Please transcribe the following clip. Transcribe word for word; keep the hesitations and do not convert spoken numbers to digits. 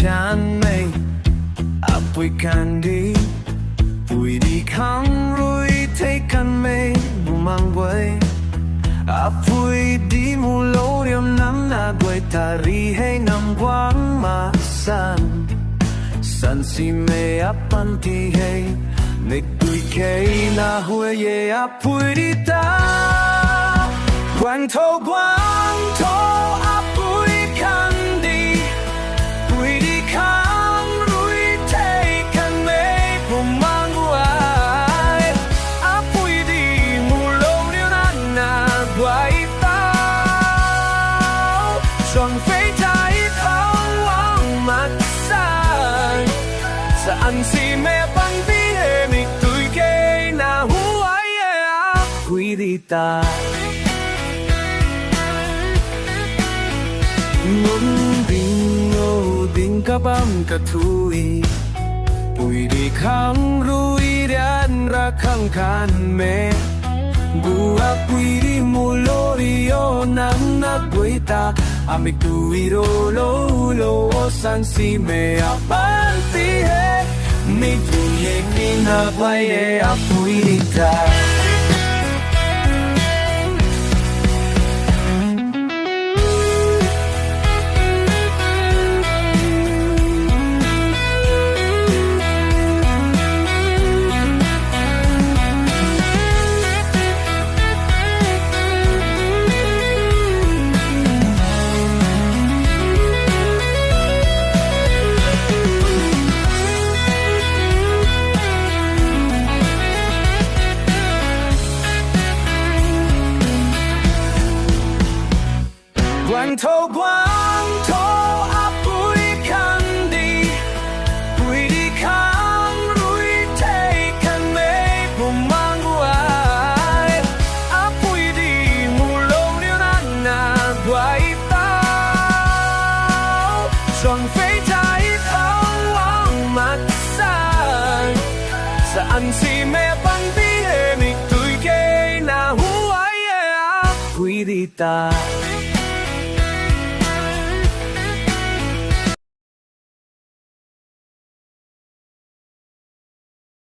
Tanmei, apui kandi, pui di khang rui thei kanmei bumaeng guay. Apui di mulou riam nang na guay ta ri hei nang guang ma san. Sansimei apanty hei, mikdui kei na huay e apui di ta. Guang tho, guang tho, apui kandi, pui di khang rui thei kanmei bumaeng guay. Apui di mulou riam nang na guay ta. Suang phey thei khou ang mak san. Sansimei apanty hei mikdui kei na huay e apui di ta. Ngun ding o ding kabam kathui, pui di khang rui ryanra khang kanmei. Bu apui di mulou rio nang na guay ta, amikdui rou lou lou o sansimei apanty hei. Mikdui e kina bai e apui di ta. Guang tho, guang tho, apui kandi, pui di khang rui thei kanmei bumaeng guay. Apui di mulou riam nang na guay ta. Suang phey thei khou ang mak san. Sansimei apanty hei mikdui kei na huay e apui di ta.